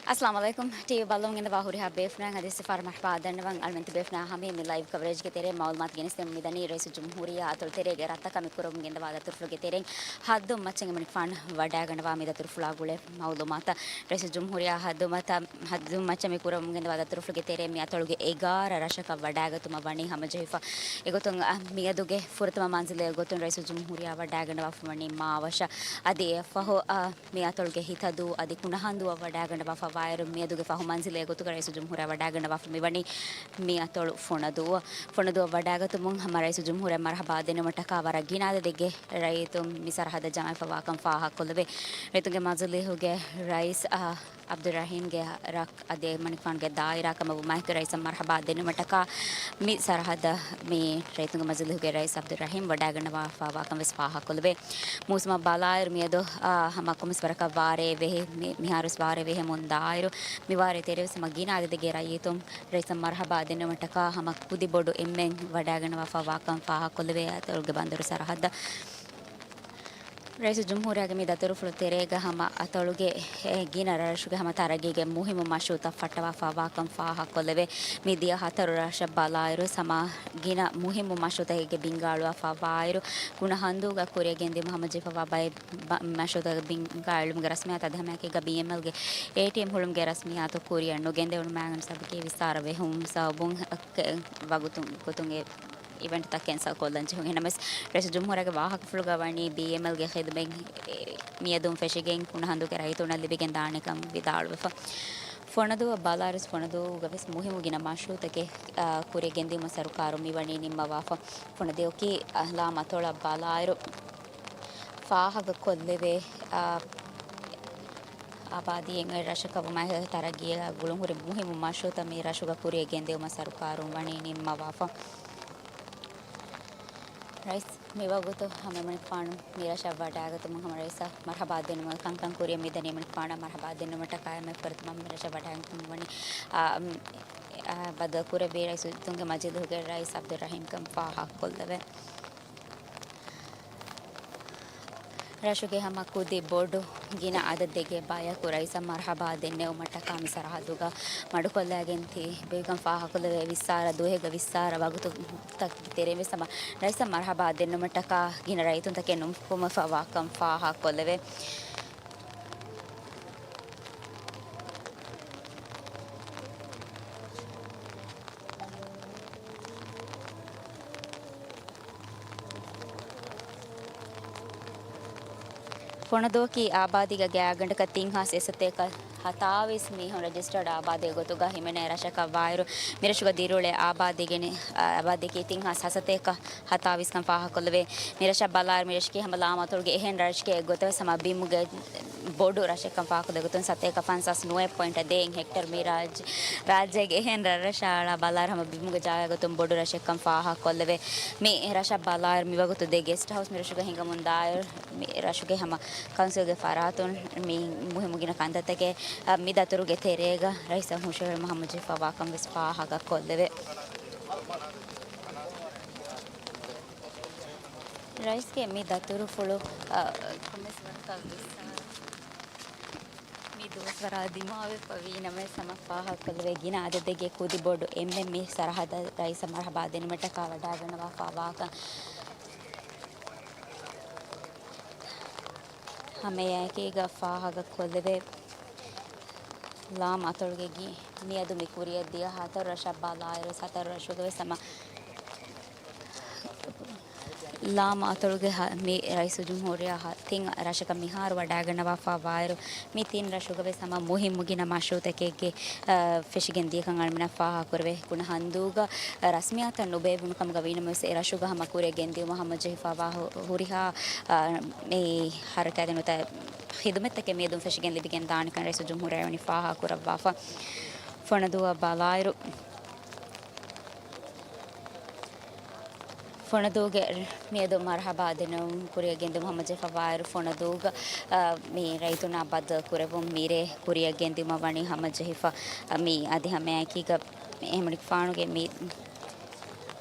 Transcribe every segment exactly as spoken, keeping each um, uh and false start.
އައްސަލާމު ޢަލައިކުމް. ޓީވީ ބައްލަވަން ގެންދަވާ ހުރިހާ ބޭފުޅުން އަދި ސިފާރު މަރުޙަބާ ދަންނަވަން. އަޅުމެން ތިބޭފުޅާ ހަމަޔަށް މި ލައިވް ކަވަރޭޖްގެ ތެރޭ މައުލޫމާތު ގެނެސްދެމުން މިދަނީ ރައީސުލްޖުމްހޫރިއްޔާ އަތޮޅު ތެރޭގެ ރަށްތަކާ މި ކުރަމުން ގެންދަވާ ދަތުރުފުޅުގެ ތެރެއިން. ހައްދުން މައްޗަށް އެމަނިކުފާނު ވަޑައިގަންނަވާ މި ދަތުރުފުޅާ ގުޅޭ މައުލޫމާތަށް. ރައީސުލްޖުމްހޫރިއްޔާ ހައްދުން މައްޗަށް މި ކުރަމުން ގެންދަވާ ދަތުރުފުޅުގެ ތެރެއިން މި އަތޮޅުގެ އެގާރަ ރަށަކަށް ވަޑައިގަތުމަށް ވަނީ ހަމަޖެހިފަ. އެގޮތުން، އަ، މިއަދުގެ ފުރަތަމަ މަންޒިލެއް ގޮތުން ރައީސުލްޖުމްހޫރިއްޔާ ވަޑައިގަންނަވާފަ ވަނީ މާވަށަށް. އަދި އެއަށްފަހު، އަ، މި އަތޮޅުގެ ހިތަދޫ އަދި ކުނަހަނދޫއަށް ވަޑައިގަންނަވާފަ ވާއިރު، މިއަދުގެ ފަހު މަންޒިލެއް ގޮތުގަ ރައީސުލްޖުމްހޫރިއްޔާ ވަޑައިގަންނަވާފަ މިވަނީ މި އަތޮޅު ފޮނަދޫއަށް. ފޮނަދޫއަށް ވަޑައިގަތުމުން ހަމަ ރައީސުލްޖުމްހޫރިއްޔާ މަރުޙަބާ ދެންނެވުމަށްޓަކާ ވަރަށް ގިނަ އަދަދެއްގެ ރައްޔިތުން މި ސަރަހައްދަށް ޖަމާވެފަ ވާކަން ފާހަގަކޮށްލެވޭ. ރައްޔިތުންގެ މަޖިލީހުގެ ރައީސް، އަ، ޢަބްދުއްރަޙީމްގެ ރަށް އަދި އެމަނިކުފާނުގެ ދާއިރާ ކަމަށް ވުމާއެކު ރައީސަށް މަރުޙަބާ ދެންނެވުމަށްޓަކާ މި ސަރަހައްދަށް މި ރައްޔިތުންގެ މަޖިލީހުގެ ރައީސް ޢަބްދުއްރަޙީމް ވަޑައިގަންނަވާފަ ވާކަން ވެސް ފާހަގަކޮށްލެވޭ. މޫސުމަށް ބަލާއިރު މިއަދު، އާ، ހަމަ ކޮންމެސް ވަރަކަށް ވާރޭ ވެހި، މި، މިހާރުވެސް ވާރޭ ވެހެމުންދާއިރު، މި ވާރޭ ތެރޭވެސް ހަމަ ގިނަ އަދަދެއްގެ ރައްޔިތުން ރައީސަށް މަރުޙަބާ ދެންނެވުމަށްޓަކާ ހަމަ ކުދި ބޮޑު އެންމެން ވަޑައިގަންނަވާފަ ވާކަން ފާހަގަކޮށްލެވޭ އަތޮޅުގެ ބަނދަރު ސަރަހައްދަށް. ރައީސުލްޖުމްހޫރިއްޔާގެ މި ދަތުރުފުޅު ތެރޭގަ ހަމަ އަތޮޅުގެ، އެ، ގިނަ ރަށުގެ ހަމަ ތަރައްގީގެ މުހިއްމު މަޝްރޫޢުތައް ފައްޓަވާފަ ވާކަން ފާހަގަކޮށްލެވޭ. މި ދިޔަ ހަތަރު ރަށަށް ބަލާއިރު ހަމަ ގިނަ މުހިއްމު މަޝްރޫޢުތަކެއްގެ ބިންގާ އަޅުވާފަ ވާއިރު، ކުނަ ހަނދޫގަ ކުރިއަށް ގެންދިއުމަށް ހަމަޖެހިފަ ވާ ބައެއް ބަ-، މަޝްރޫޢުތަކުގެ ބިންގާ އެޅުމުގެ ރަސްމިއްޔާތު އަދި ހަމައެކީގަ ބީއެމްއެލްގެ އޭޓީއެމް ހުޅުމުގެ ރަސްމިއްޔާތު ކުރިއަށް ނުގެންދެވުނު މާގަނޑު ސަބަބަކީ ވިއްސާރަ ވެހުން ސަބަބުން އެ ވަގުތު ގޮތުން އެ އިވެންޓްތައް ކެންސަލް ކޮށްލަން ޖެހުން. އެހެންނަމަވެސް، ރައީސުލްޖުމްހޫރިއްޔާގެ ވާހަކަފުޅުގަ ވަނީ ބީއެމްއެލްގެ ޚިދުމަތް މިއަދުން ފެށިގެން ކުނަހަނދުގެ ރައްޔިތުންނަށް ލިބިގެން ދާނެކަން ވިދާޅުވެފަ. ފޮނަދޫއަށް ބަލާއިރުވެސް ފޮނަދޫގަވެސް މުހިއްމު ގިނަ މަޝްރޫޢުތަކެއް، އާ، ކުރިއަށް ގެންދިއުމަށް ސަރުކާރުން މިވަނީ ނިންމަވާފަ. ފޮނަދޫއަކީ އަހްލާ މަތޮޅަށް ބަލާއިރު ފާހަގަކޮށްލެވޭ، އާ، އާބާދީ އެންގެ ރަށަކަށް ވުމާއެކު ތަރައްގީއާ ގުޅުންހުރި މުހިއްމު މަޝްރޫޢުތައް މި ރަށުގަ ކުރިއަށް ގެންދިއުމަށް ސަރުކާރުން ވަނީ ނިންމަވާފަ. ރައީސް މިވަގުތު ހަމަ އެމަނިކުފާނު މިރަށަށް ވަޑައިގަތުމުން ހަމަ ރައީސަށް މަރުޙަބާ ދެންނެވުމުގެ ކަންކަން ކުރިއަށް މިދަނީ. އެމަނިކުފާނަށް މަރުޙަބާ ދެންނެވުމަށްޓަކާ އެންމެ ފުރަތަމަ މިރަށަށް ވަޑައިގަތުމަށް ވަނީ، އާ، އާ، ބައްދަލުކުރެއްވި ރައީސު ދުންގެ މަޖިލީހުގެ ރައީސް ޢަބްދުއްރަޙީމް ކަން ފާހަގަކޮށްލެވޭ. ރަށުގެ ހަމަ ކުދި ބޮޑު ގިނަ އަދަދެއްގެ ބަޔަކު ރައީސަށް މަރުޙަބާ ދެންނެވުމަށްޓަކާ މި ސަރަހައްދުގަ މަޑުކޮށްލައިގެން ތިބިކަން ފާހަގަކޮށްލެވޭ. ވިއްސާރަ ދުވަހެއްގަ ވިއްސާރަ ވަގުތުތަކުގެ ތެރެއިން ވެސް ހަމަ ރައީސަށް މަރުޙަބާ ދެންނެވުމަށްޓަކާ ގިނަ ރައްޔިތުންތަކެއް ނުކުމެފަ ވާކަން ފާހަގަކޮށްލެވޭ. ފޮނަދޫއަކީ އާބާދީގެ ގާތްގަނޑަކަށް ތިން ހާސް އެއް ސަތޭކަ ހަތާވީސް މީހުން ރަޖިސްޓަރޑް އާބާދީގެ ގޮތުގަ ހިމެނޭ ރަށަކަށް ވާއިރު، މިރަށުގަ ދިރިއުޅޭ އާބާދީގެ ނި-، އާބާދީއަކީ ތިން ހާސް ހަސަތޭކަ ހަތާވީސް ކަން ފާހަގަކޮށްލެވޭ. މިރަށަށް ބަލާއިރު މިރަށަކީ ހަމަ ލާމަތޮޅުގެ އެހެން ރަށެއްގެ ގޮތަށް ވެސް ހަމަ ބިމުގެ ބޮޑު ރަށެއްކަން ފާހަގަކޮށްލެވޭ ގޮތުން ސަތޭކަ ފަންސާސް ނުވައެއް ޕޮއިންޓް ދޭއް ހެކްޓަރު މި ރާއްޖެ، ރާއްޖޭގެ އެހެން ރަށްރަށާ އަޅާ ބަލާއިރު ހަމަ ބިމުގެ ޖާގަ ގޮތުން ބޮޑު ރަށެއްކަން ފާހަގަކޮށްލެވޭ. މި ރަށަށް ބަލާއިރު މިވަގުތު ދެ ގެސްޓް ހައުސް މިރަށުގަ ހިނގަމުންދާއިރު، މި ރަށުގެ ހަމަ ކައުންސިލްގެ ފަރާތުން މި މުހިއްމު ގިނަ ކަންތައްތަކެއް، އަ، މި ދަތުރުގެ ތެރޭގަ ރައީސަށް ހުށަހެޅުމަށް ހަމަޖެހިފަ ވާކަން ވެސް ފާހަގަކޮށްލެވޭ. ރައީސްގެ މި ދަތުރުފުޅު، އަ، ކޮންމެސް ވަރަކަށް ވިއްސާރަ މި ދުވަސްވަރާ ދިމާވެފަ ވީ ނަމަވެސް ހަމަ ފާހަގަކޮށްލެވޭ ގިނަ އަދަދެއްގެ ކުދި ބޮޑު އެންމެން މި ސަރަހައްދަށް ރައީސަށް މަރުޙަބާ ދެންނެވުމަށްޓަކާ ވަޑައިގަންނަވާފަ ވާކަން ހަމައެކީގަ ފާހަގަކޮށްލެވޭ. ލާމަ އަތޮޅުގެ ގި-، މިއަދު މި ކުރިއަށް ދިޔަ ހަތަރު ރަށަށް ބަލާއިރު، ހަތަރު ރަށުގަ ވެސް ހަމަ ލާމަ އަތޮޅުގެ ހަ-، މި ރައީސުލްޖުމްހޫރިއްޔާ ހަ-، ތިން ރަށަކަށް މިހާރު ވަޑައިގަންނަވާފަ ވާއިރު، މި ތިން ރަށުގަ ވެސް ހަމަ މުހިއްމު ގިނަ މަޝްރޫޢުތަކެއްގެ، އަ، ފެށިގެން ދިޔަކަން އަޅުމެންނަށް ފާހަގަކުރެވޭ. ކުނަ ހަނދޫގަ ރަސްމިއްޔާތައް ނުބޭއްވުނު ކަމުގަ ވީނަމަވެސް، އެ ރަށުގަ ހަމަ ކުރިއަށް ގެންދިއުމަށް ހަމަޖެހިފަވާ ހު-، ހުރިހާ، އަ، މި ހަރަކާތް ނުވަތަ ޚިދުމަތްތަކެއް މިއަދުން ފެށިގެން ލިބިގެން ދާނެކަން ރައީސުލްޖުމްހޫރިއްޔާ ވަނީ ފާހަގަކުރައްވާފަ. ފޮނަދޫއަށް ބަލާއިރު، ފޮނަދޫގެ މިއަދު މަރުޙަބާ ދެންނެވުން ކުރިއަށް ގެންދިއުމަށް ހަމަޖެހިފަވާއިރު، ފޮނަދޫގަ، އަ، މި ރައްޔިތުންނާ ބައްދަލުކުރެއްވުން މިރޭ ކުރިއަށް ގެންދިއުމަށް ވަނީ ހަމަޖެހިފަ. އަ، މި އަދި ހަމައެކީގަ އެމަނިކުފާނުގެ މި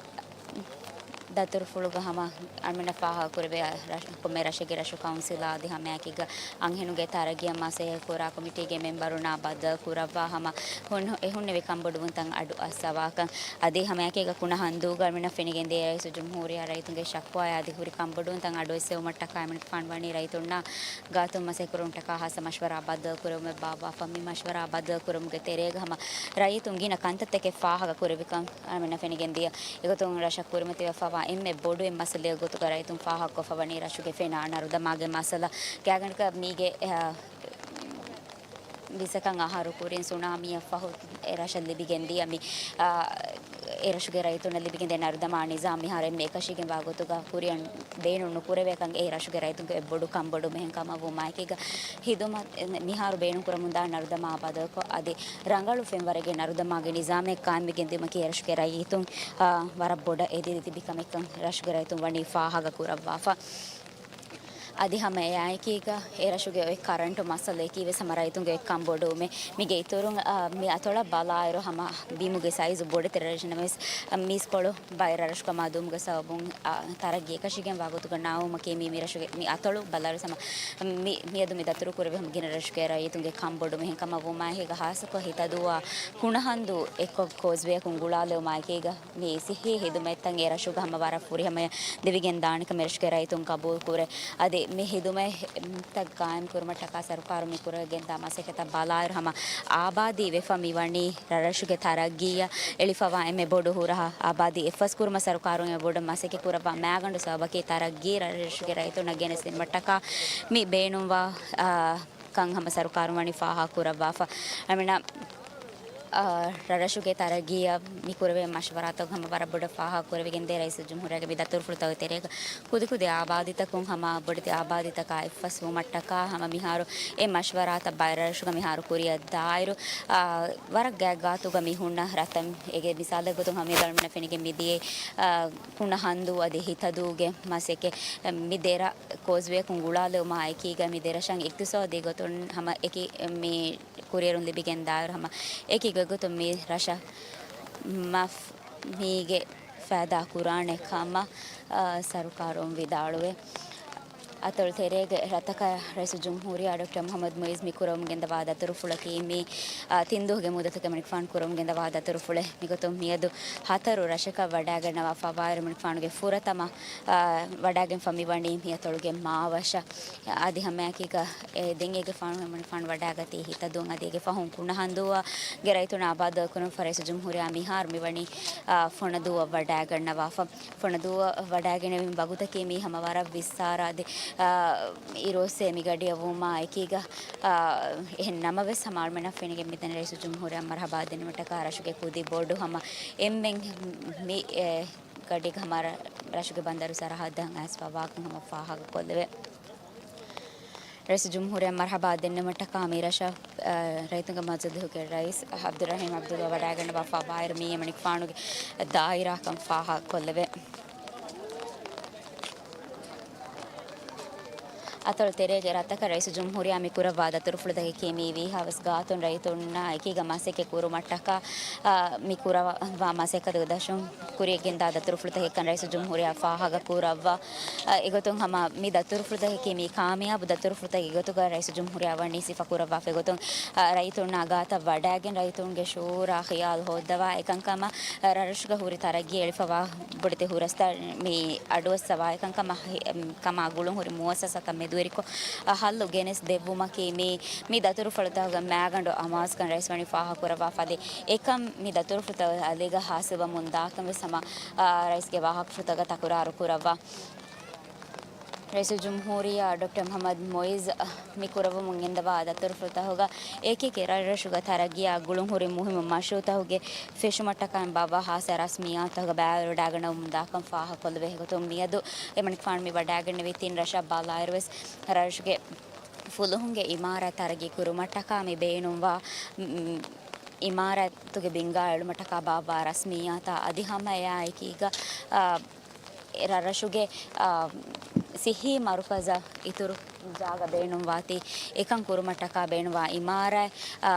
ދަތުރުފުޅުގަ ހަމަ އަޅުމެންނަށް ފާހަގަކުރެވޭ، ރަށް، ކޮންމެ ރަށެއްގެ ރަށު ކައުންސިލާ އަދި ހަމައެކީގަ އަންހެނުންގެ ތަރައްގީއަށް މަސައްކަތް ކުރާ ކޮމިޓީގެ މެމްބަރުންނާ ބައްދަލު ކުރައްވާ ހަމަ ހުން، އެ ހުންނެވި ކަންބޮޑުވުންތައް އަޑު އައްސަވާކަން. އަދި ހަމައެކީގަ ކުނަ ހަނދޫގަ އަޅުމެންނަށް ފެނިގެންދިޔަ ރައީސުލްޖުމްހޫރިއްޔާ ރައްޔިތުންގެ ޝަކުވާއާ އަދި ހުރި ކަންބޮޑުވުންތައް އަޑު އެއްސެވުމަށްޓަކާ އަޅުމެން ފާންވަނީ ރައްޔިތުންނާ ގާތުން މަސައްކަތް ކުރުމަށްޓަކާ ހާއްސަ މަޝްވަރާ ބައްދަލު ކުރެވުމެއް ބާއްވާފަ. މި މަޝްވަރާ ބައްދަލު ކުރުމުގެ ތެރޭގަ ހަމަ ރައްޔިތުން ގިނަ ކަންތައްތަކެއް ފާހަގަ ކުރެވިކަން އަޅުމެންނަށް ފެނިގެންދިޔަ. އެގޮތުން ރަށަށް ކުރިމަތިވެފަވާ އެންމެ ބޮޑު އެއް މައްސަލައެއް ގޮތުގަ ރައްޔިތުން ފާހަގަކޮށްފަ ވަނީ ރަށުގެ ފެނާ ނަރުދަމާގެ މައްސަލަ. ގާތްގަނޑަކަށް މީގެ، އަ، ވިއްސަކަށް އަހަރު ކުރިން ސުނާމީއަށް ފަހު އެ ރަށަށް ލިބިގެން ދިޔަ މި، އާ، އެ ރަށުގެ ރައްޔިތުންނަށް ލިބިގެން ދިޔަ ނަރުދަމާ ނިޒާމް މިހާރު އެންމެ އެކަށީގެންވާ ގޮތުގަ ކުރިއަށް ބޭނުން ނުކުރެވޭކަން އެ ރަށުގެ ރައްޔިތުންގެ އެއް ބޮޑު ކަންބޮޑުމެއް ކަމަށް ވުމާއެކީގަ ހިދުމަތް މިހާރު ބޭނުން ކުރަމުންދާ ނަރުދަމާ ބަދަލުކޮށް އަދި ރަނގަޅު ފެންވަރެއްގެ ނަރުދަމާގެ ނިޒާމެއް ޤާއިމްވެގެން ދިޔުމަކީ އެ ރަށުގެ ރައްޔިތުން، އާ، ވަރަށް ބޮޑަށް އެދި ލިބި ކަމެއްކަން ރަށުގެ ރައްޔިތުން ވަނީ ފާހަގަ ކުރައްވާފަ. އަދި ހަމަ އެއާއެކީގަ އެ ރަށުގެ އޮތް ކަރަންޓު މައްސަލައަކީ ވެސް ހަމަ ރައްޔިތުންގެ އޮތް ކަންބޮޑުވުމެއް. މީގެ އިތުރުން، އާ، މި އަތޮޅަށް ބަލާއިރު ހަމަ ބިމުގެ ސައިޒު ބޮޑެތި ރަށެއް ނަމަވެސް، މީސްކޮޅު ބައެއް ރަށު ކަމާ ދުވުމުގެ ސަބަބުން، އާ، ތަރައްގީ އެކަށީގެންވާ ގޮތުގަ ނާވުމަކީ މީ މި ރަށުގެ މި އަތޮޅު ބަލާއިރު ހަމަ މި، މިއަދު މި ދަތުރު ކުރެވޭ ހަމަ ގިނަ ރަށުގެ ރައްޔިތުންގެ ކަންބޮޑުމެއް ކަމަށް ވުމާއެކީގަ ހާއްސަކޮށް ހިތަދޫއާ ކުނަހަނދޫ އެއްކޮށް ކޯސްވޭއަކުން ގުޅާލެވުމާއެކީގަ މި ސިއްހީ ހިދުމަތްތައް އެ ރަށުގަ ހަމަ ވަރަށް ފުރިހަމަޔަށް ދެވިގެން ދާނެކަން އެ ރަށުގެ ރައްޔިތުން ގަބޫލު ކުރޭ. އަދި މި ހިދުމަތްތައް ޤާއިމް ކުރުމަށްޓަކާ ސަރުކާރުން މި ކުރެވިގެންދާ މަސައްކަތަށް ބަލާއިރު ހަމަ އާބާދީ ވެފަ މިވަނީ ރަށްރަށުގެ ތަރައްގީއަށް އެޅިފަވާ އެންމެ ބޮޑު ހުރަހަ އާބާދީ އެއްފަސް ކުރުމަށް ސަރުކާރުން އެންމެ ބޮޑަށް މަސައްކަތް ކުރައްވާ މައިގަނޑު ސަބަބަކީ ތަރައްގީ ރަށްރަށުގެ ރައްޔިތުންނަށް ގެނެސްދިނުމަށްޓަކާ މި ބޭނުންވާ، އާ، ކަން ހަމަ ސަރުކާރުން ވަނީ ފާހަގަ ކުރައްވާފަ. އަމިނަ އާ، ރަށްރަށުގެ ތަރައްގީއަށް މި ކުރެވޭ މަޝްވަރާތައް ހަމަ ވަރަށް ބޮޑަށް ފާހަގަ ކުރެވިގެންދޭ ރައީސުލްޖުމްހޫރިއްޔާގެ މި ދަތުރުފުޅުތަކުގެ ތެރޭގަ ކުދިކުދި އާބާދީތަކުން ހަމަ ބޮޑެތި އާބާދީތަކާ އެއްފަސް ވުމަށްޓަކާ ހަމަ މިހާރު އެ މަޝްވަރާތައް ބައެއް ރަށްރަށުގަ މިހާރު ކުރިއަށް ދާއިރު، އާ، ވަރަށް ގާތްގާތުގަ މި ހުންނަ ރަށްތައް އޭގެ މިސާލެއް ގޮތުން ހަމަ މި ދަޅުމަންނަށް ފެނިގެން މިދިޔައީ، އާ، ކުނަ ހަނދޫ އަދި ހިތަދޫގެ މަސައްކަތް މި ދެރަށް ކޯސްވޭއަކުން ގުޅާލެވުމާ އެކީގަ މި ދެރަށަށް އިޤްތިޞާދީ ގޮތުން ހަމަ އެކި މި ކުރިއެރުން ލިބިގެން ދާއިރު ހަމަ އެކި ގޮތްގޮތުން މި ރަށަށް މަފް މީގެ ފައިދާ ކުރާނެ ކަމަށް، އާ، ސަރުކާރުން ވިދާޅުވެ. އަތޮޅު ތެރޭގެ ރަށްތަކަށް ރައީސުލްޖުމްހޫރިއްޔާ ޑޮކްޓަރ މުޙައްމަދު މުޢިއްޒު މި ކުރަމުން ގެންދަވާ ދަތުރުފުޅަކީ މި، އާ، ތިން ދުވަހުގެ މުއްދަތަކަށް މަނިކުފާނު ކުރަމުން ގެންދަވާ ދަތުރުފުޅެއް. މިގޮތުން މިއަދު ހަތަރު ރަށަކަށް ވަޑައިގަންނަވާ ފަވާއިރު މަނިކުފާނުގެ ފުރަތަމަ، އާ، ވަޑައިގެންފަ މިވަނީ މި އަތޮޅުގެ މާވަށަށް. އަދި ހަމައެކީގަ އެ ދެން އޭގެ ފާނު މަނިކުފާނު ވަޑައިގަތީ ހިތަދޫއަށް އަދި އޭގެ ފަހުން ކުނަހަނދޫއަށް ގެ ރައްޔިތުންނާ ބައްދަލުކުރުން ރައީސުލްޖުމްހޫރިއްޔާ މިހާރު މިވަނީ، އާ، ފޮނަދޫއަށް ވަޑައިގަންނަވާފަ. ފޮނަދޫއަށް ވަޑައިގެނެވި ވަގުތަކީ މީ ހަމަ ވަރަށް ވިއްސާރަ އަދި، އާ، އިރުއޮއްސޭ މިގަޑިއަށް ވުމާ އެކީގަ، އާ، އެހެން ނަމަވެސް ހަމަ އަޅުމެންނަށް ފެނިގެން މިދަނީ ރައީސުލްޖުމްހޫރިއްޔާ މަރުޙަބާ ދިނުމަށްޓަކާ ރަށުގެ ކުދި ބޮޑު ހަމަ އެންމެން މި، އެ، ގަޑިގަ ހަމަ ރަށުގެ ބަނދަރު ސަރަހައްދަށް އައިސްފަވާކަން ހަމަ ފާހަގަކޮށްލެވޭ. ރައީސުލްޖުމްހޫރިއްޔާ މަރުޙަބާ ދެންނެވުމަށްޓަކާ މި ރަށަށް، އަ، ރައްޔިތުންގެ މަޖިލީހުގެ ރައީސް އަ، ޢަބްދުއްރަޙީމް ޢަބްދުﷲ ވަޑައިގަންނަވާ ފަވާއިރު މިއީ މަނިކުފާނުގެ ދާއިރާކަން ފާހަގަކޮށްލެވޭ. އަތޮޅު ތެރޭގެ ރަށްތަކަށް ރައީސުލްޖުމްހޫރިއްޔާ މި ކުރައްވާ ދަތުރުފުޅުތަކަކީ މީ ވީހާވެސް ގާތުން ރައްޔިތުންނާ އެކީގަ މަސައްކަތް ކުރުމަށްޓަކާ، އަ، މި ކުރައްވާ މަސައްކަތުގެ ދަށުން ކުރިއަށް ގެންދާ ދަތުރުފުޅުތަކެއްކަން ރައީސުލްޖުމްހޫރިއްޔާ ފާހަގަ ކުރައްވާ. އަ، އެގޮތުން ހަމަ މި ދަތުރުފުޅުތަކަކީ މީ ކާމިޔާބު ދަތުރުފުޅުތަކެއް ގޮތުގަ ރައީސުލްޖުމްހޫރިއްޔާ ވަނީ ސިފަ ކުރައްވާފަ. އެގޮތުން، އަ، ރައްޔިތުންނާ ގާތަށް ވަޑައިގެން ރައްޔިތުންގެ ޝުޢޫރާ ޚިޔާލު ހޯއްދަވާ އެކަންކަމަށް، އަ، ރަށްރަށުގަ ހުރި ތަރައްގީ އެޅިފަވާ ބޮޑެތި ހުރަސްތައް މި އަޑުއައްސަވާ އެކަންކަމަށް ހި-، އެމް، ކަމާ ގުޅުންހުރި މުއައްސަސާތައް މެދުވެރިކޮށް، އަ، ހައްލު ގެނެސް ދެއްވުމަކީ މީ، މި ދަތުރުފުޅުތަކުގެ މައިގަނޑު އަމާޒުކަން ރައީސް ވަނީ ފާހަގަކުރައްވާފަ. އަދި އެކަން މި ދަތުރުފުޅުތައް އަލީގަ ހާސިލްވަމުން ދާކަން ވެސް ހަމަ، އާ، ރައީސްގެ ވާހަކަފުޅުތަކަށް ތަކުރާރު ކުރައްވާ. ރައީސުލްޖުމްހޫރިއްޔާ ޑޮކްޓަރ މުޙައްމަދު މުޢިއްޒު މި ކުރައްވަމުން ގެންދަވާ ދަތުރުފުޅުތަކުގަ އެކިއެކި ރަށްރަށުގަ ތަރައްގީއާ ގުޅުންހުރި މުހިއްމު މަޝްރޫޢުތަކުގެ ފެށުމަށްޓަކާ ބާއްވާ ހާއްސަ ރަސްމިއްޔާތުތަކުގަ ބައިވެރިވަޑައިގަންނަވަމުން ދާކަން ފާހަގަކޮށްލެވޭ. އެގޮތުން މިއަދު އެމަނިކުފާނު މި ވަޑައިގެންނެވި ތިން ރަށަށް ބަލާއިރުވެސް ރަށުގެ ފުލުހުންގެ އިމާރާތް ތަރައްގީ ކުރުމަށްޓަކާ މި ބޭނުންވާ، މް، އިމާރާތުގެ ބިންގާ އެޅުމަށްޓަކާ ބާއްވާ ރަސްމިއްޔާތާ އަދި ހަމަ އެއާއެކީގަ، އާ، އެ ރަށްރަށުގެ، އާ، ސިއްހީ މަރުކަޒަށް އިތުރު ޖާގަ ބޭނުންވާތީ، އެކަން ކުރުމަށްޓަކާ ބޭނުންވާ އިމާރާތް، އާ،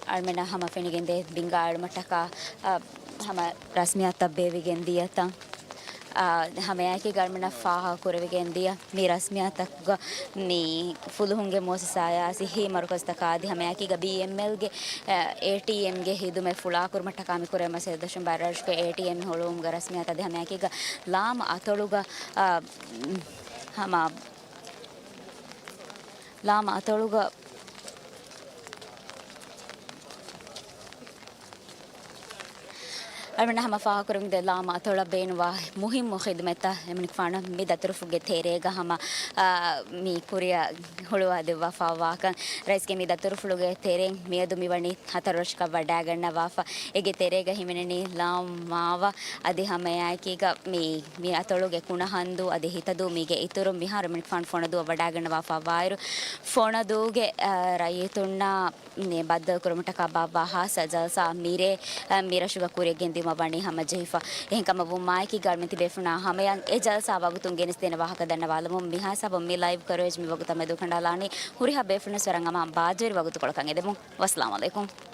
އަޅުމެންނަށް ހަމަ ފެނިގެންދޭ ބިންގާ އެޅުމަށްޓަކާ، އާ، ހަމަ ރަސްމިއްޔާތުތައް ބޭއްވިގެން ދިޔަތަން. ހަމައެކީގަ އަޅުމެންނަށް ފާހަގަ ކުރެވިގެން ދިޔަ މި ރަސްމިއްޔާތުތަކުގަ މި ފުލުހުންގެ މުއައްސަސާއާ ސިއްހީ މަރުކަޒުތަކާ އަދި ހަމައެކީގަ ބީއެމްއެލްގެ، އެ، އޭޓީއެމްގެ ހިދުމަތް ފުޅާކުރުމަށްޓަކާ މި ކުރެވޭ މަސައްކަތް ދަށުން ބައިރަށުގެ އޭޓީއެމް ހުޅުވުމުގެ ރަސްމިއްޔާތު އަދި ހަމައެކީގަ ލާމަ އަތޮޅުގަ، އާ، ހަމަ ލާމަ އަތޮޅުގަ އަޅުމެން ހަމަ ފާހަގަކުރަމުންދޭ ލާމަ އަތޮޅަށް ބޭނުންވާ މުހިއްމު ޚިދުމަތްތައް އެމަނިކުފާނު މި ދަތުރުފުޅުގެ ތެރޭގަ ހަމަ، އާ، މި ކުރިއަށް ހުޅުވާ ދެއްވާފާ ވާކަން. ރައީސްގެ މި ދަތުރުފުޅުގެ ތެރެއިން މިއަދު މިވަނީ ހަތަރު ވަރަށަކަށް ވަޑައިގަންނަވާފަ. އޭގެ ތެރޭގަ ހިމެނެނީ ލާމާވަ އަދި ހަމައެކީގަ މި، މި އަތޮޅުގެ ކުނަހަނދު އަދި ހިތަދޫ މީގެ އިތުރުން މިހާރު އެމަނިކުފާނު ފޮނަދޫއަށް ވަޑައިގަންނަވާފާ ވާއިރު، ފޮނަދޫގެ، އަ، ރައްޔިތުންނާ މި ބައްދަލުކުރުމަށްޓަކާ ބާއްވާ ހާއްސަ ޖަލްސާ މިރޭ، އަ، މިރަށުގަ ކުރިއަށް ގެންދިއުމަށް ވަނީ ހަމަޖެހިފަ. އެހެންކަމަށް ވުމާއެކީގަ އަޅުމެން ތިބޭފުޅުންނާ ހަމަޔަށް އެ ޖަލްސާ ވަގުތުން ގެނެސްދޭނެ ވާހަކަ ދަންނަވާލަމުން މިހާ ހިސާބުން މި ލައިވް ކަވަރޭޖް މި ވަގުތަށް މެދުކަނޑާލާނީ. ހުރިހާ ބޭފުޅުންވެސް ވަރަށް އަމާން ބާއްޖަވެރި ވަގުތުކޮޅަކަށް އެދެމުން. ވައްސަލާމް ޢަލައިކުމް.